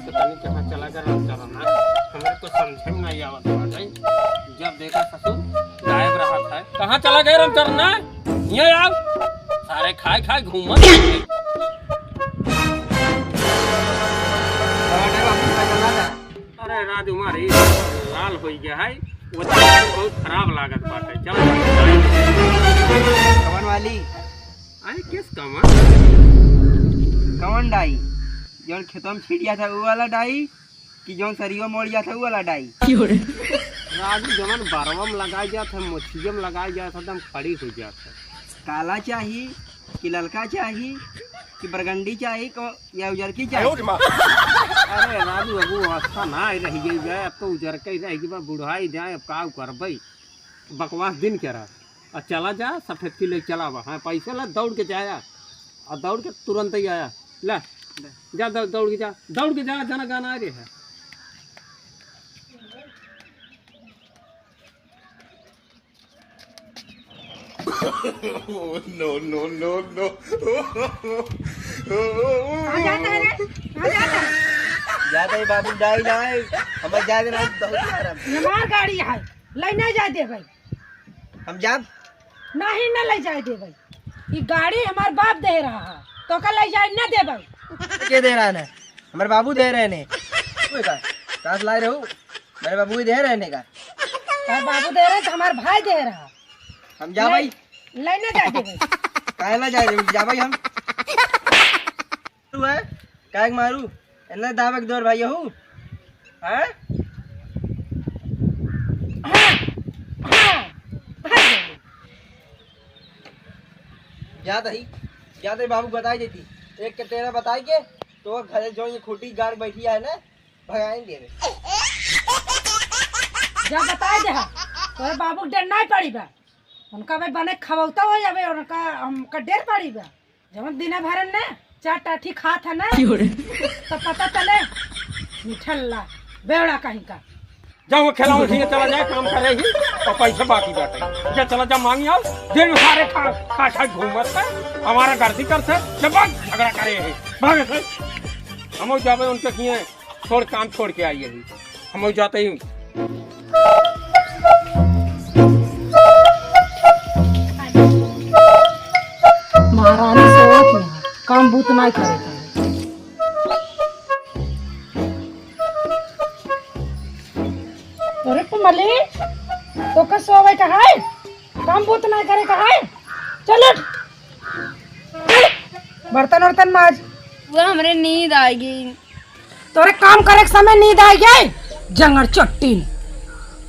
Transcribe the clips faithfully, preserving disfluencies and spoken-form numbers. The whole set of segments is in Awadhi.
पता नहीं कहाँ चला गया रामचरण, हमरे तो समझे में नहीं आवत बाटे। जब देखा ससुर गायब रहत है। कहाँ चला गया रामचरण? ये आओ, सारे खाए खाए घूमत। अरे राजू मारी लाल हो गया है, वो तो बहुत खराब लागत बाटे। चल। कवन वाली? अरे किस कवन? कवन डाई? जौन खेतवा में छिड़िया था, वो वाला डाई कि जौन सरियो मोड़ जात है, वो वाला डाई? क्यों रे? राजू जवन बरवा में लगाई जात है, मोछिया में लगाई जात है, एकदम खड़ी हो जात है। काला चाही कि ललका चाही कि बरगंडी चाही को या उजरकी चाही? अरे राजू, अब वो अवस्था ना रह गई बे, अब तो उजरके ही रह गई बे, बुढ़ाई जाए, अब का करबे? बकवास दिन के रहा। आ चला जा, सफेदकी ले चला बा। हाँ, पैसा ला, दौड़ के जाया। आ दौड़ के तुरंत ही आया। ले, जा, दौ-, दौड़ के जा, दौड़ के जा, जना गाना आ रहे है। No, no, no, no। कहाँ जाता है रे? कहाँ जाता है? जाता है बाबू, डाई लाए। हमें जाए ना, बहुत आराम। ये हमार गाड़ी है, ले नहीं जाए दे भाई। हम जाब? नहीं, न ले जाए देबै। ई गाड़ी हमार बाप दे रहा है, तो का ले जाए न देबै। के दे रहा है? हमारे बाबू दे रहे ने। कोई का? कहाँ से लाए रहू? मेरे बाबू ही दे रहे ने का? हमार बाबू दे रहे तो हमार भाई दे रहा। हम जा ले, भाई। ले न जाए देबै। काहे ना जाए देबै? जा भाई हम। तू है? काहे के मारू? एन्ने दावे के दौर भाई हूँ। हैं? हाँ, हाँ, भाई। जात ही, जात ही बाबू बताई देती। एक के तेरह बताई के, तो घरे जो ये खूंटी गाड़ बैठी है ना, भगाएंगे रे। जा बताई दे, तोरे बाबू के डर नहीं पड़ी बा। उनका भाई बने खवौता हो जावे, उनका, हमका डर पड़ी बा। जवन दिने भर ने चार टाठी खात है ना, क्यों रे? तो पता चले निठल्ला बेवड़ा कहीं का। जाओ खेलाओ, ठीक है, चला जाए, काम करे ही और पैसे बाकी बाटे। जा चला जा मांग आओ, दिन में सारे खा, खा, खा घूमत है, हमारा गर्दी करते, जब झगड़ा करे है, भागे से। हम जाबे उनके किए, छोड़ काम छोड़ के आई है। हम जाते ही। महारानी सोवत है, काम बूत नाई करे का। अरे पुमली, तो का सोवे का है? काम बूत नाई करे का है? चल उठ। बर्तन उर्तन माज। वो हमरे नींद आएगी। तोरे काम करे के समय नींद आ गई, जंगड़ चट्टी।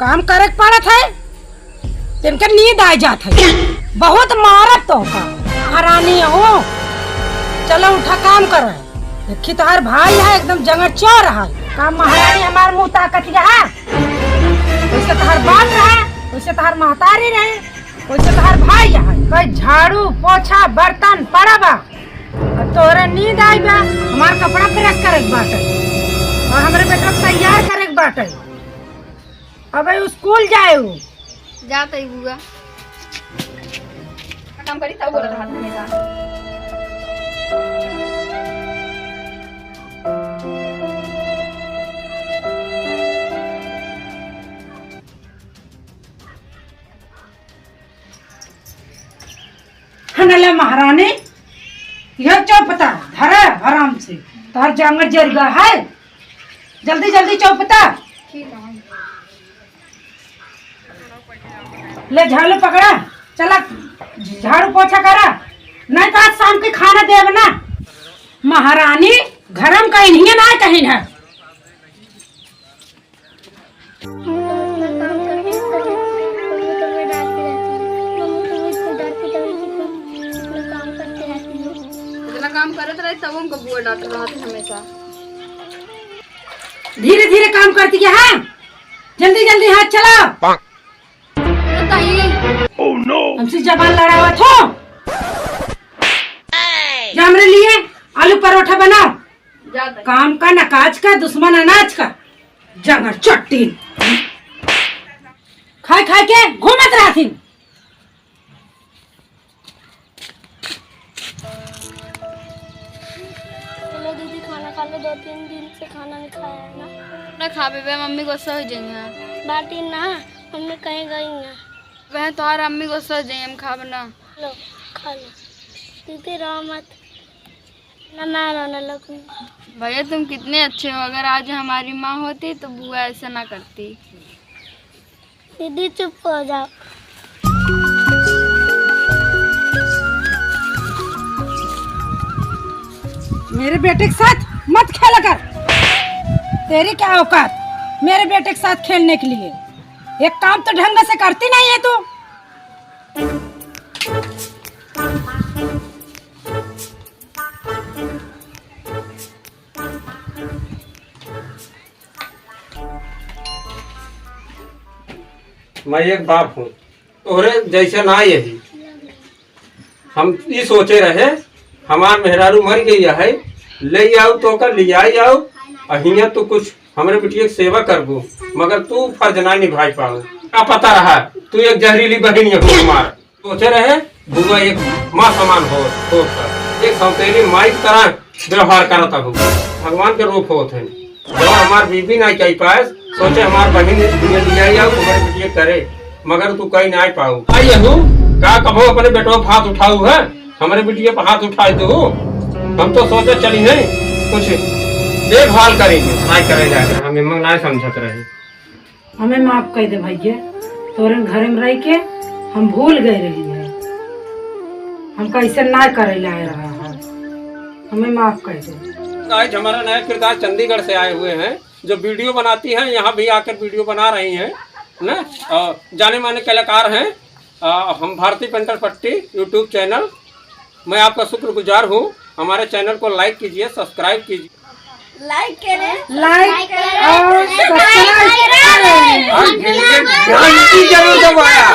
काम करे के पड़त है, तिनके नींद आ जात है। बहुत मारत तो का, महारानी हो। चलो उठा काम करो। देखी तोहार भाई है, एकदम जंगड़ चोर है। काम महारानी हमार मुंह ताकत है। वैसे तोहार बाप रहे, वैसे तोहार महतारी रहे, वैसे तोहार भाई है। कई झाड़ू, पोछा, बर्तन पड़ा बा। अब तोहरे नींद आई बा, हमार कपड़ा प्रेस करे के बाटे और हमरे बेटवा के तैयार करे के बाटे। अबे उ स्कूल जाए उ। जात है बुआ। काम करी तब बोलत रहत हमेशा। हनले महारानी, यह चौपता धरे आराम से, तार जांगर जरिया है, जल्दी जल्दी चौपता। ले झाड़ू पकड़ा, चला झाड़ू पोछा करा, नहीं तो आज शाम के खाना देब ना। महारानी घरम कहीं नहीं ना कहीं है। इतना काम करत रहे तब हमको बुआ डांट रहा था हमेशा। धीरे धीरे काम करती है, हाँ? जल्दी जल्दी हाथ चलाओ। हमसे जबान लड़ावत हो। जा हमरे लिए आलू परोठा बनाओ। काम का न काज का, दुश्मन अनाज का, जंगड़ चट्टी। खाए खाए के घूमत रहती। चलो दीदी, खा खाना खा लो, दो तीन दिन से खाना नहीं खाया है ना। ना खाबे बे, मम्मी गुस्सा हो जाएंगे। बाटी ना, मम्मी कहीं गई ना। बहन, तुम्हारा मम्मी गुस्सा हो जाएंगे, हम खाबे ना। लो, खा लो, पीते रहो मत, ना मैं रोने लगूंगी। भैया, तुम कितने अच्छे हो, अगर आज हमारी माँ होती तो बुआ ऐसा ना करती। दीदी, चुप हो जाओ। मेरे बेटे के साथ मत खेला कर। तेरी क्या औकात मेरे बेटे के साथ खेलने के लिए? एक काम तो ढंग से करती नहीं है तू। मैं एक बाप हूँ, तोहरे जैसे ना यही। हम ई सोचे रहे, हमार मेहरारू मर गई है, ले आऊ तो ओकर लियाई आऊ, आ हियाँ तू कुछ हमरे बिटिया के सेवा करबू, मगर तू फर्ज ना निभाई पाऊ। का पता रहा, तू एक जहरीली बहिन है हमार। सोचे रहे, बुआ एक माँ समान हो, हो कर। एक सौतेली माई की तरह व्यवहार करत हूँ। भगवान के रूप होत है। जब हमार बीबी ना कह पाए, सोचे हमार बहिन दुनिया लिया या तुम्हारे बिटिया करे, मगर तू कहीं ना पाऊ। आई हूँ, का कबो अपने बेटवा पे हाथ उठाऊ है? हमरे बिटिया पे हाथ उठाए तू? हम तो सोचे चली है, कुछ देखभाल करेंगे। ना करे जाके, हम एमन ना समझत रहे। हमें माफ कर दे भैया, तोरे घरे में रह के हम भूल गए रही है, हम कैसे ना करे लाए रहा है, हमें माफ कर दे। आज हमारा नया किरदार चंडीगढ़ से आए हुए हैं, जो वीडियो बनाती हैं, यहाँ भी आकर वीडियो बना रही हैं ना, और जाने माने कलाकार हैं। आ, हम भारती पेंटर पट्टी YouTube चैनल, मैं आपका शुक्रगुजार हूँ। हमारे चैनल को लाइक कीजिए, सब्सक्राइब कीजिए। लाइक करें, लाइक और सब्सक्राइब करें। और घंटी जरूर दबाया।